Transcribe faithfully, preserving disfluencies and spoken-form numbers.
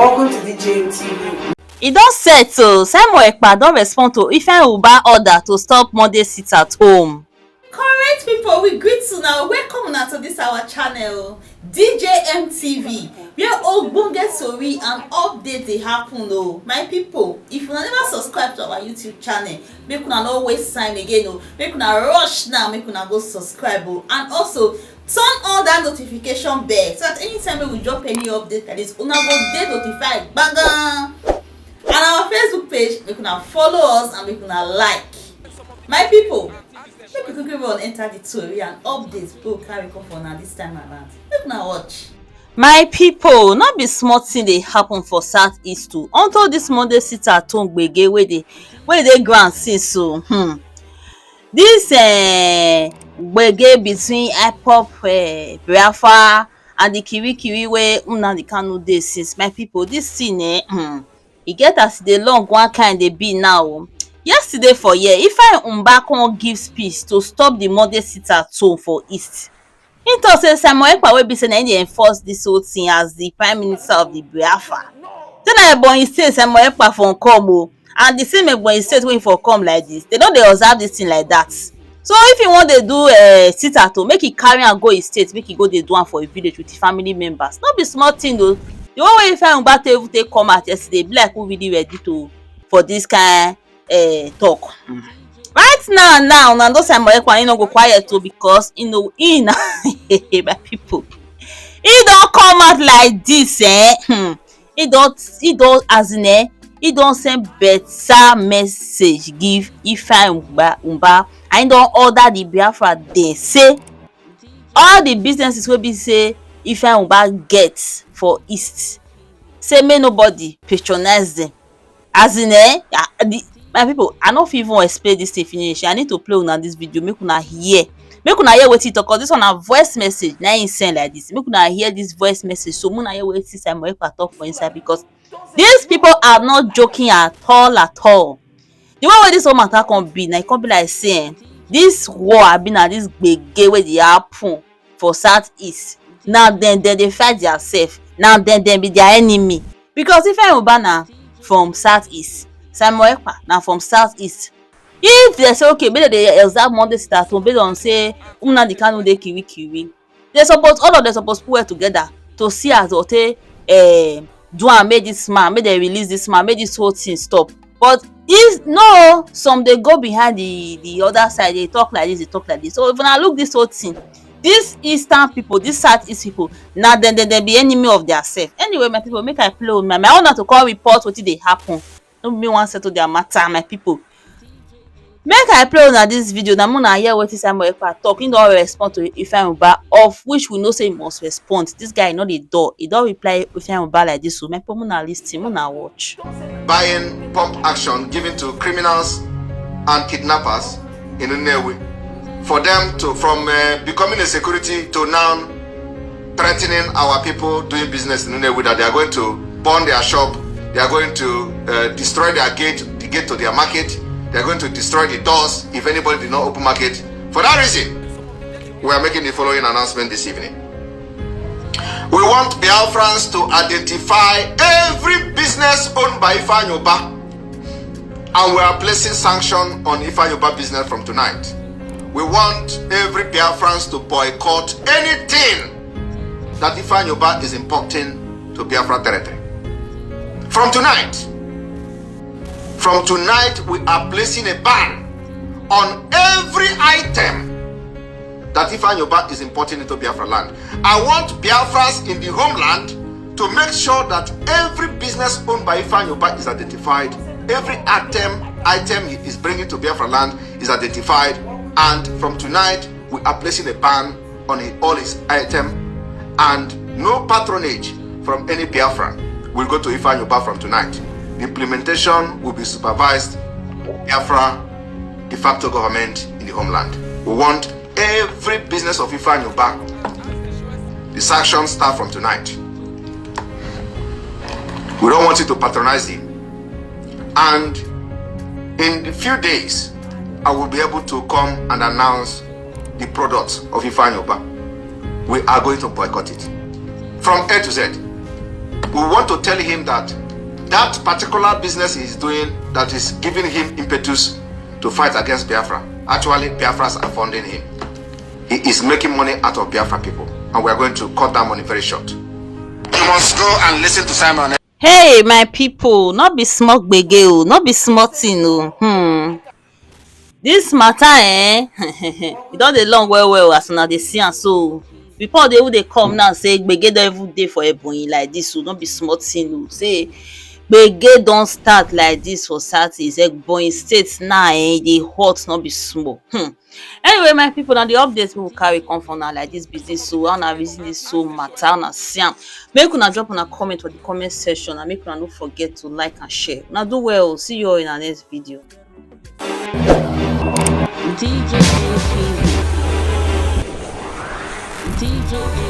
Welcome to D J M T V. E don set o, Simon Ekpa don respond to Ifeanyi Uba order to stop Monday sit at home. Correct people, we greet una, welcome una to this our channel, D J M T V, where ogbonge tori and update dey happen o. My people, if una never subscribe to our YouTube channel, make una no waste time again o. Make una rush now, make una go subscribe o. And also, turn on that notification bell so that anytime wey we drop any update like this, una go dey notified gbagan. And our Facebook page, make una follow us and make una like. My people, make we quickly run enter the tori and updates wey we carry come for una this time around. Make una watch. My people, no be small thing dey happen for South East o. Unto this Monday sit at home gbege wey dey wey dey ground since o. Hmm. This eh, gbege between IPOB eh, Biafra and the kirikiri wey Nnamdi Kanu dey since, my people, this thing eh, hmm, e get as e dey long one kind dey be now o. Yesterday for here, Ifeanyi Uba come give speech to stop the Monday sit at home for East. He talk say Simon Ekpa wey be say na him dey enforce this whole thing as the prime minister of the Biafra. Say na Ebonyi state Simon Ekpa for come o, and the same Ebonyi state wey he for come like this, they no dey observe this thing like that. So if he wan dey do uh, sit at home, make he carry am go his state, make he go dey do am for him village with him family members. No be small thing o. The one wey Ifeanyi Uba take even take come out yesterday, be like who really ready to for this kind uh, talk. Right now, now, na those Simon Ekpa, he no go quiet o because he no he na my people. He don come out like this, eh? Hmm. He don he don as in eh, he don send better message give Ifeanyi Uba, Uba and he don order the Biafra dey say all the businesses wey be say Ifeanyi Uba get for East, say make nobody patronize them. As in eh, ah, the, my people, I no fit even explain this thing finish. I need to play una this video, make una hear. Make una hear wetin he talk, 'cause this one na voice message na he send like this. Make una hear this voice message, so make una hear wetin Simon Ekpa talk for inside, because these people are not joking at all, at all. The one wey this whole matter come be, na e come be like say eh, this war abi na this gbege wey dey happen for South East, na dem dem dey fight theirself, na dem dem be their enemy. Because Ifeanyi Uba na from South East, Simon Ekpa na from South East. If they say okay, make dem dey observe Monday sit at home based on say Nnamdi Kanu dey kirikiri, they suppose all of them suppose put well together to see as they take eh, do am, make this man, make dem release this man, make this whole thing stop. But if no, some dey go behind the the other side, dey talk like this, dey talk like this. So if una look this whole thing, these eastern people, these South East people, na dem dem dem be enemy of their self. Anyway, my people, make I play una. My own na to come report wetin dey happen. No be me wan settle their matter, my people. Make I play una this video, na make una hear wetin Simon Ekpa talk. He don respond to Ifeanyi Uba, of which we know say he must respond. This guy no dey dull. He don reply Ifeanyi Uba like this, so my people, make una listen, make una watch. Buying pump action given to criminals and kidnappers in Nnewi for them to, from uh, becoming a security to now threatening our people doing business in Nnewi, that they are going to burn their shop, they are going to uh, destroy their gate, the gate to their market, they are going to destroy the doors if anybody did not open market. For that reason, we are making the following announcement this evening. We want Biafrans to identify every business owned by Ifeanyi Uba, and we are placing sanction on Ifeanyi Uba business from tonight. We want every Biafrans to boycott anything that Ifeanyi Uba is importing to Biafra territory. From tonight, from tonight, we are placing a ban on every item that Ifeanyi Uba is importing into Biafra land. I want Biafras in the homeland to make sure that every business owned by Ifeanyi Uba is identified, every item item he is bringing to Biafra land is identified, and from tonight we are placing a ban on all his item, and no patronage from any Biafran will go to Ifeanyi Uba from tonight. The implementation will be supervised by Biafra de facto government in the homeland. We want every business of Ifeanyi Uba, the sanctions start from tonight. We don't want you to patronize him. And in a few days, I will be able to come and announce the products of Ifeanyi Uba. We are going to boycott it from A to Z. We want to tell him that that particular business he is doing that is giving him impetus to fight against Biafra, actually, Biafras are funding him. He is making money out of Biafra people, and we are going to cut that money very short. You must go and listen to Simon. Hey, my people, no be small gbege o, no be small thing o. Hmm. This matter, eh, e don dey long well well as una dey see am so. Before they even dey come now say gbege don even dey for Ebonyi like this o, no be small thing o. Say gbege don start like this for Southeast Ebonyi State now, eh, e dey hot, no be small. Hmm. Anyway, my people, na the updates we will carry come for now like this business. So how una reason this so matter, una see am. Make una drop una comment for the comment section and make una no forget to like and share. Una do well. See you all in our next video. D J A P V. D J A P V.